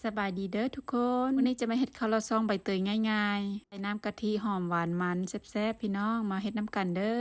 ສະບາຍດີເດີທຸກຄົນ, ມື້ນີ້ຈະມາເຮັດເຂົ້າລອດຊ່ອງໃບເຕີຍງ່າຍໆ ໃສ່ນ້ຳກະທິຫອມຫວານມັນແຊບໆ ພີ່ນ້ອງ ມາເຮັດນຳກັນເດີ.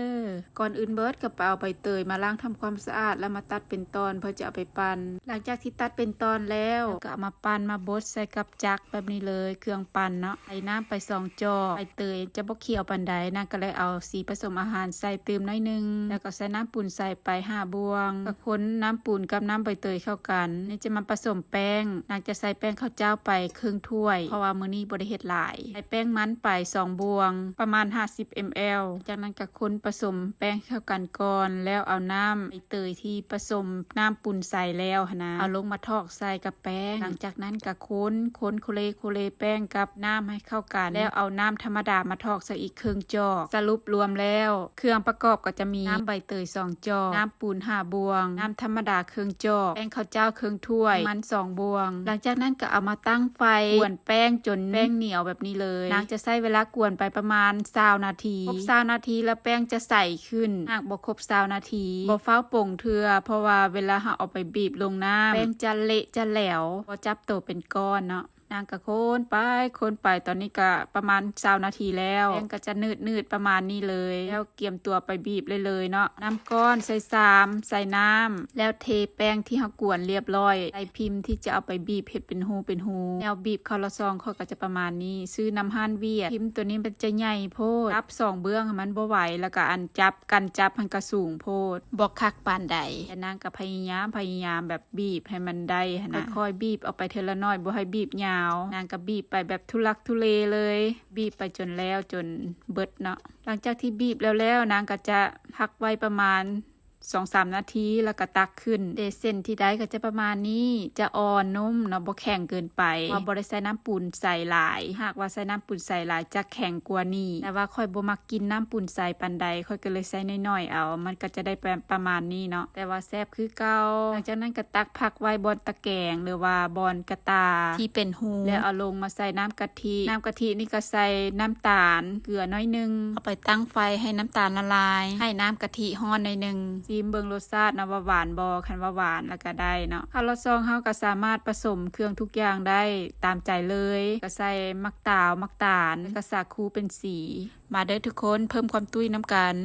ກ່ອນອື່ນເບີດກໍໄປເອົາໃບເຕີຍມາລ້າງທຳຄວາມສະອາດ ແລ້ວມາຕັດເປັນຕອນເພື່ອຈະເອົາໄປປັ່ນ. ຫຼັງຈາກທີ່ຕັດເປັນຕອນແລ້ວ ກໍເອົາມາປັ່ນມາບົດໃສ່ກັບຈັກແບບນີ້ເລີຍ, ເຄື່ອງປັ່ນເນາະ. ໃສ່ນ້ຳໄປສອງຈອກ, ໃບເຕີຍຈະບໍ່ຂຽວປານໃດ, ນາງກໍເລີຍເອົາສີປະສົມອາຫານໃສ່ຕື່ມໜ້ອຍໜຶ່ງ ແລ້ວກໍໃສ່ນ້ຳປູນໃສໄປຫ້າບ່ວງ, ກໍຄົນນ້ຳປູນກັບນ້ຳໃບເຕີຍເຂົ້າກັນ. ນີ້ຈະມາປະສົມແປ້ງ, ນາງຈະໃສ່ແປ້ງເຂົ້າເຈົ້າໄປເຄິ່ງຖ້ວຍ ເພາະວ່າມື້ນີ້ບໍ່ໄດ້ເຮັດຫຼາຍ. ໃສ່ແປ້ງມັນໄປສອງບ່ວງ ປະມານຫ້າສິບເອັມແອລ. ຈາກນັ້ນກໍຄົນປະສົມແປ້ງເຂົ້າກັນກ່ອນ ແລ້ວເອົານ້ຳໃບເຕີຍທີ່ປະສົມນ້ຳປູນໃສແລ້ວຫັ້ນນະ ເອົາລົງມາຖອກໃສ່ກັບແປ້ງ. ຫຼັງຈາກນັ້ນກໍຄົນ, ຄົນໂຄເລໂຄເລແປ້ງກັບນ້ຳໃຫ້ເຂົ້າກັນ ແລ້ວເອົານ້ຳທຳມະດາມາຖອກໃສ່ອີກເຄິ່ງຈອກ. ສະຫຼຸບລວມແລ້ວ ເຄື່ອງປະກອບກໍຈະມີນ້ຳໃບເຕີຍສອງຈອກ, ນ້ຳປູນຫ້າບ່ວງ, ນ້ຳທຳມະດາເຄິ່ງຈອກ, ແປ້ງເຂົ້າເຈົ້າເຄິ່ງຖ້ວຍ, ມັນສອງບ່ວງ. ຫຼັງຈາກນັ້ນກໍເອົາມາຕັ້ງໄຟ ກວນແປ້ງຈົນແປ້ງໜຽວແບບນີ້ເລີຍ. ນາງຈະໃຊ້ເວລາກວນໄປປະມານຊາວນາທີ. ຄົບຊາວນາທີແລ້ວແປ້ງຈະໃສຂຶ້ນ. ຫາກບໍ່ຄົບຊາວນາທີ ບໍ່ຟ້າວປົງເທື່ອ, ເພາະວ່າເວລາເຮົາເອົາໄປບີບລົງນ້ຳ ແປ້ງຈະເລະຈະແຫຼວ, ບໍ່ຈັບໂຕເປັນກ້ອນເນາະ. ນາງກໍຄົນໄປຄົນໄປ, ຕອນນີ້ກໍປະມານຊາວນາທີແລ້ວ. ແປ້ງກໍຈະໜືດໆປະມານນີ້ເລີຍ, ແລ້ວກຽມຕົວໄປບີບໄດ້ເລີຍເນາະ. ນ້ຳກ້ອນໃສ່ຊາມ, ໃສ່ນ້ຳ ແລ້ວເທແປ້ງທີ່ເຮົາກວນລຽບຮ້ອຍ ໃສ່ພິມທີ່ຈະເອົາໄປບີບເຮັດເປັນຮູເປັນຮູ. ແນວບີບເຂົ້າລອດຊ່ອງຂ້ອຍກໍຈະປະມານນີ້, ຊື້ນຳຮ້ານຫວຽດ. ພິມຕົວນີ້ມັນຈະໃຫຍ່ໂພດ, ຈັບສອງເບື້ອງມັນບໍ່ໄຫວ, ແລ້ວກໍອັນຈັບ ກັນຈັບຫັ້ນກໍສູງໂພດ, ບໍ່ຄັກປານໃດ. ແຕ່ນາງກໍພະຍາຍາມ, ພະຍາຍາມແບບ ບີບໃຫ້ມັນໄດ້ຫັ້ນນະ, ຄ່ອຍໆບີບອອກໄປເທື່ອລະໜ້ອຍ, ບໍ່ໃຫ້ບີບຍາວ. ນາງກໍບີບໄປແບບທຸລັກທຸເລເລີຍ, ບີບໄປຈົນແລ້ວ ຈົນເບິດເນາະ. ຫຼັງຈາກທີ່ບີບແລ້ວໆ ນາງກໍຈະພັກໄວ້ປະມານສອງສາມນາທີ ແລ້ວກໍຕັກຂຶ້ນ. ເດ ເສັ້ນທີ່ໄດ້ກໍຈະປະມານນີ້, ຈະອ່ອນນຸ້ມເນາະ, ບໍ່ແຂງເກີນໄປ, ເພາະວ່າບໍ່ໄດ້ໃສ່ນ້ຳປູນໃສຫຼາຍ. ຫາກວ່າໃສ່ນ້ຳປູນໃສຫຼາຍຈະແຂງກວ່ານີ້, ແຕ່ວ່າຂ້ອຍບໍ່ມັກກິນນ້ຳປູນໃສປານໃດ, ຂ້ອຍກໍເລີຍໃສ່ໜ້ອຍໆເອົາ, ມັນກໍຈະໄດ້ປະ ປະມານນີ້ເນາະ, ແຕ່ວ່າແຊບຄືເກົ່າ. ຫຼັງຈາກນັ້ນກໍຕັກພັກໄວ້ບ່ອນຕະແກງ ຫຼືວ່າບ່ອນກະຕ່າທີ່ເປັນຮູ ແລ້ວເອົາລົງມາໃສ່ນ້ຳກະທິ. ນ້ຳກະທິນີ້ກໍໃສ່ນ້ຳຕານ ເກືອໜ້ອຍໜຶ່ງ, ເອົາໄປຕັ້ງໄຟໃຫ້ນ້ຳຕານລະລາຍ, ໃຫ້ນ້ຳກະທິຮ້ອນໜ້ອຍໜຶ່ງ. ຊີມເບິ່ງລົດຊາດເນາະວ່າຫວານບໍ່, ຄັນວ່າຫວານແລ້ວກໍໄດ້ເນາະ. ເຂົ້າລອດຊ່ອງເຮົາກໍສາມາດປະສົມເຄື່ອງທຸກຢ່າງໄດ້ຕາມໃຈເລີຍ, ກໍໃສ່ໝາກຕາວ, ໝາກຕານ ແລ້ວກໍສາຄູເປັນສີ. ມາເດີທຸກຄົນ, ເພີ່ມຄວາມຕຸ້ຍນຳກັນ.